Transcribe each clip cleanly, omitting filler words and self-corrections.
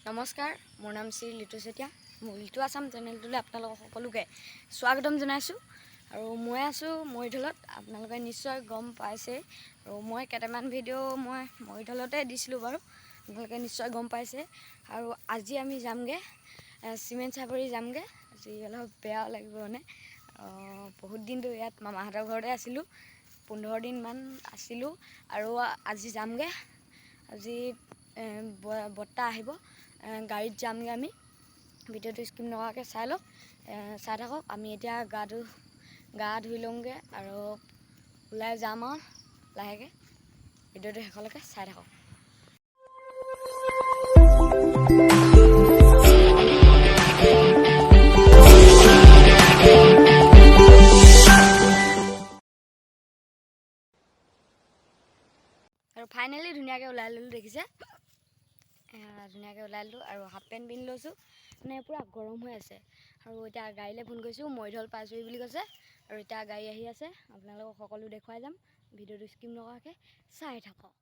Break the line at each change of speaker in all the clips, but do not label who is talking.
নমস্কাৰ, মোৰ নাম শ্ৰী লিটু চেতিয়া। মোৰ লিটু আছাম চেনেলটোলৈ আপোনালোকক সকলোকে স্বাগতম জনাইছোঁ। আৰু মই আছোঁ মৰিধলত, আপোনালোকে নিশ্চয় গম পাইছেই। আৰু মই কেইটামান ভিডিঅ' মই মৰিধলতে দিছিলোঁ বাৰু, আপোনালোকে নিশ্চয় গম পাইছে। আৰু আজি আমি যামগৈ চিমেণ্ট চাপৰি যামগৈ। আজি অলপ বেয়াও লাগিব, মানে বহুত দিনটো ইয়াত মামাহঁতৰ ঘৰতে আছিলোঁ, 15 দিনমান আছিলোঁ। আৰু আজি যামগৈ, আজি বৰ্তা আহিব, গাড়ীত যামগৈ আমি। ভিডিঅ'টো স্কিপ নকৰাকৈ চাই লওক, চাই থাকক। আমি এতিয়া গা ধুই লওঁগৈ আৰু ওলাই যাম আৰু লাহেকৈ। ভিডিঅ'টো শেষলৈকে চাই থাকক। আৰু ফাইনেলি ধুনীয়াকৈ ওলাই ল'লোঁ, দেখিছে ধুনীয়াকৈ ওলাই ল'লোঁ। আৰু হাফ পেণ্ট পিন্ধি লৈছোঁ, মানে পূৰা গৰম হৈ আছে। আৰু এতিয়া গাড়ীলৈ ফোন কৰিছোঁ, মৰিধল পাইছোঁহি বুলি কৈছে। আৰু এতিয়া গাড়ী আহি আছে, আপোনালোকক সকলো দেখুৱাই যাম। ভিডিঅ'টো স্কিপ নকৰাকৈ চাই থাকক।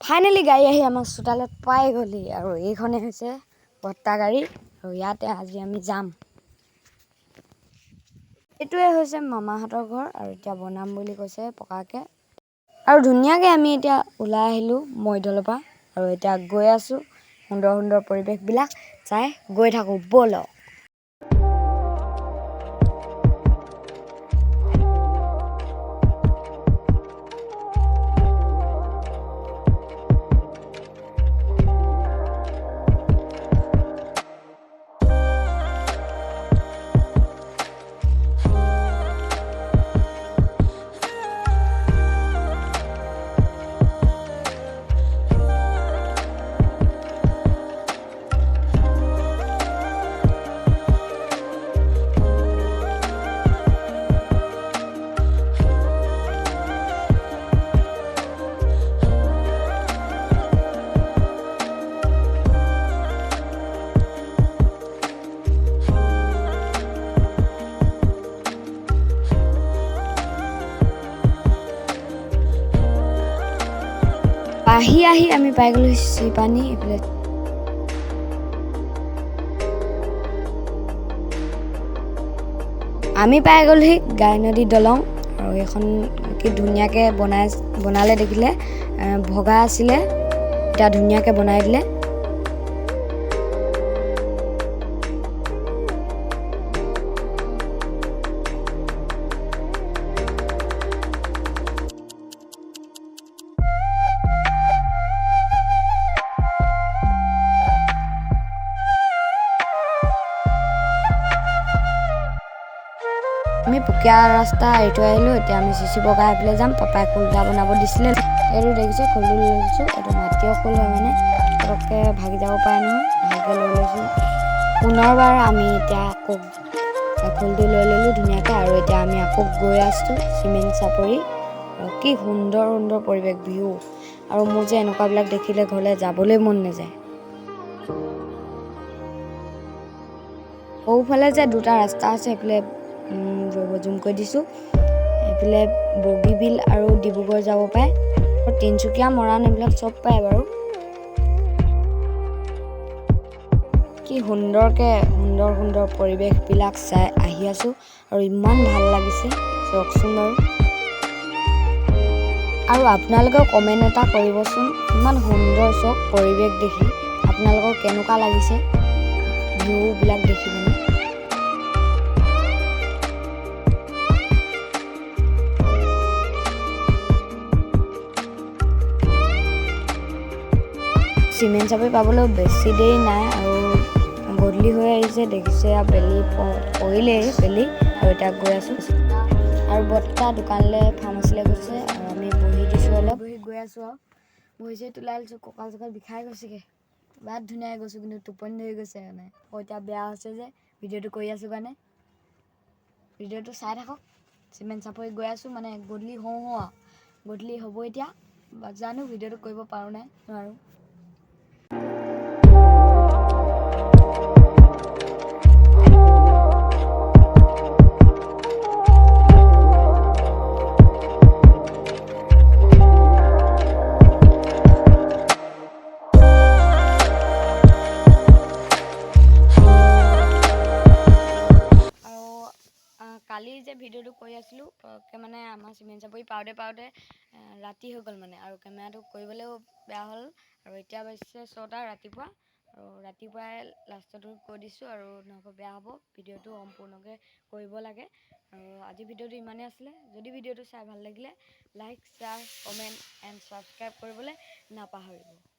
ফাইনেলি গাড়ী আহি আমাৰ চোতালত পাই গ'লহি। আৰু এইখনে হৈছে বৰ্তা গাড়ী, আৰু ইয়াতে আজি আমি যাম। এইটোৱে হৈছে মামাহঁতৰ ঘৰ। আৰু এতিয়া বনাম বুলি কৈছে পকাকৈ। আৰু ধুনীয়াকৈ আমি এতিয়া ওলাই আহিলোঁ মৰিধলৰ পৰা। আৰু এতিয়া গৈ আছোঁ, সুন্দৰ সুন্দৰ পৰিৱেশবিলাক চাই গৈ থাকোঁ ব'লক। আহি আহি আমি পাই গ'লোঁ চিপানী। এইফালে আমি পাই গ'লোহি গাই নদী দলং। আৰু এইখন কি ধুনীয়াকৈ বনালে দেখিলে, ভগা আছিলে, এতিয়া ধুনীয়াকৈ বনাই দিলে। আমি পুকীয়া ৰাস্তা এৰি থৈ আহিলোঁ। এতিয়া আমি চিচি বগা এইফালে যাম। পাপাই খোল এটা বনাব দিছিলে, এইটো দেখিছে খোলটো লৈ লৈছোঁ। এইটো মাটিৰ খোল হয়, মানে পটককৈ ভাগি যাব পাৰে নহয়, ভালকৈ লৈ লৈছোঁ। পুনৰবাৰ আমি এতিয়া আকৌ খোলটো লৈ ল'লোঁ ধুনীয়াকৈ। আৰু এতিয়া আমি আকৌ গৈ আছোঁ চিমেণ্ট চাপৰি। আৰু কি সুন্দৰ সুন্দৰ পৰিৱেশ, ভিউ। আৰু মোৰ যে এনেকুৱাবিলাক দেখিলে ঘৰলৈ যাবলৈ মন নাযায়। সৌফালে যে দুটা ৰাস্তা আছে, সেইফালে জুম কৰি দিছোঁ। এইফালে বগীবিল আৰু ডিব্ৰুগড় যাব পাৰে, আৰু তিনিচুকীয়া মৰাণ এইবিলাক চব পায় বাৰু। কি সুন্দৰকৈ সুন্দৰ সুন্দৰ পৰিৱেশবিলাক চাই আহি আছোঁ। আৰু ইমান ভাল লাগিছে, চাওকচোন বাৰু। আৰু আপোনালোকেও কমেণ্ট এটা কৰিবচোন, ইমান সুন্দৰ চব পৰিৱেশ দেখি আপোনালোকৰ কেনেকুৱা লাগিছে ভিউবিলাক দেখি মানে। চিমেণ্ট চাপৰি পাবলৈ বেছি দেৰি নাই আৰু গধূলি হৈ আহিছে, দেখিছে আৰু বেলি পৰিলেই বেলি। আৰু এতিয়া গৈ আছোঁ। আৰু বৰ্তা দোকানলৈ ফাৰ্মাচীলৈ গৈছে আৰু আমি বহি দিছোঁ অলপ, বহি গৈ আছোঁ। আৰু বহি চহি তোলাই লৈছোঁ, কঁকাল চকাল বিষাই গৈছেগৈ। বিৰাট ধুনীয়াকৈ গৈছোঁ, কিন্তু টোপনি ধৰি গৈছে মানে। আকৌ এতিয়া বেয়া হৈছে যে ভিডিঅ'টো কৰি আছোঁ কাৰণে। ভিডিঅ'টো চাই থাকক। চিমেণ্ট চাপৰি গৈ আছোঁ, মানে গধূলি হওঁ হওঁ আৰু গধূলি হ'ব এতিয়া, জানো ভিডিঅ'টো কৰিব পাৰোঁ নাই নোৱাৰোঁ। ভিডিঅ'টো কৰি আছিলোঁ। পটককৈ মানে আমাৰ চিমেণ্ট চাপৰি পাওঁতে পাওঁতে ৰাতি হৈ গ'ল মানে, আৰু কেমেৰাটো কৰিবলৈও বেয়া হ'ল। আৰু এতিয়া বাজিছে 6টা ৰাতিপুৱা, আৰু ৰাতিপুৱাই লাষ্টতো কৈ দিছোঁ, আৰু নহ'ব বেয়া হ'ব। ভিডিঅ'টো সম্পূৰ্ণকৈ কৰিব লাগে। আৰু আজি ভিডিঅ'টো ইমানেই আছিলে। যদি ভিডিঅ'টো চাই ভাল লাগিলে, like, share, comment and subscribe কৰিবলৈ নাপাহৰিব।